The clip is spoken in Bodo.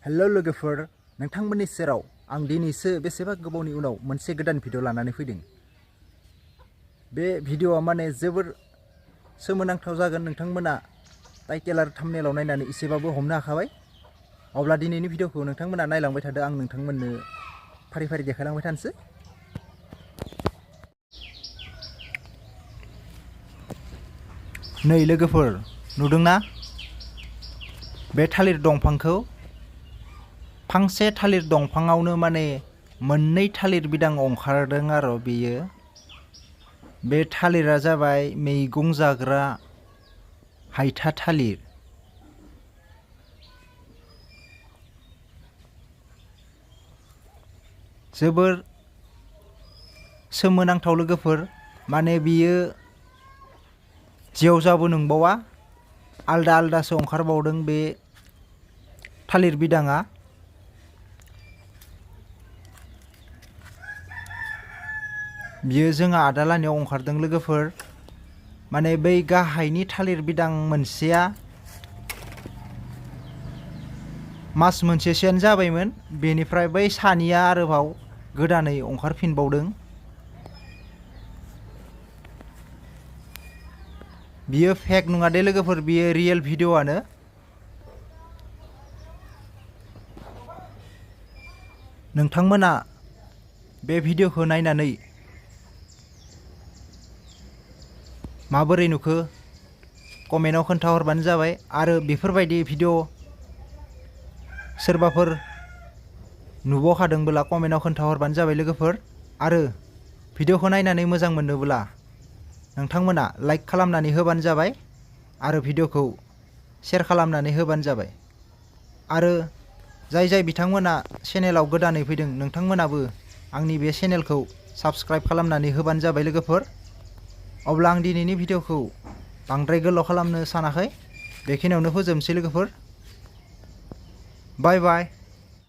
हेलो लोगोफोर, नोंथांमोननि सेराव आं दिनैसो बेसेबा गोबावनि उनाव मोनसे गोदान भिडिअ लानानै फैदों। बे भिडिअआ माने जोबोर सोमोनांथाव जागोन। नोंथांमोना टाइटेल आरो थाम्बनेलाव नायनानै एसेबाबो हमनो हाखाबाय। अब्ला दिनैनि भिडिअखौ नोंथांमोना नायलांबाय थादो, आं नोंथांमोननो फारि फारि देखायलांबाय थानोसै। नै लोगोफोर, नुदोंना बे थालिर दंफांखौ? फांसे थालिर दंफाङावनो माने मोननै थालिर बिदां ओंखारदों आरो बेयो। बे थालिरा जाबाय मैगं जाग्रा हायथा थालिर। जोबोर सोमोनांथाव लोगोफोर, माने बियो जेवजाबो नंबावा, आलदा आलदासो ओंखारबावदों बे थालिर बिदाङा। बियो जोंहा आदालानियाव ओंखारदों लोगोफोर। माने बै गाहायनि थालिर बिदां मोनसेया मास मोनसेसोआनो जाबायमोन, बेनिफ्राय बै सानिया आरोबाव गोदानै ओंखारफिनबावदों। बियो फेक नङा दे लोगोफोर, बियो रियेल भिडिअ'आनो। नोंथांमोना बे भिडिअ'खौ नायनानै माबोरै नुखो कमेन्टआव खोन्थाहरबानो जाबाय। आरो बेफोरबायदि भिडिअ सोरबाफोर नुबावखादोंब्ला कमेन्टआव खोन्थाहरबानो जाबाय लोगोफोर। आरो भिडिअखौ नायनानै मोजां मोनोब्ला नोंथांमोना लाइक खालामनानै होबानो जाबाय आरो भिडिअखौ शेयार खालामनानै होबानो जाबाय। आरो जाय बिथांमोना चेनेलाव गोदानै फैदों, नोंथांमोनाबो आंनि बे चेनेलखौ साबस्क्राइब खालामनानै होबानो जाबाय लोगोफोर। अब्ला आं दिनैनि भिडिअखौ बांद्राय गोलाव खालामनो सानाखै, बेखिनियावनो फोजोबनोसै लोगोफोर। बाय बाय।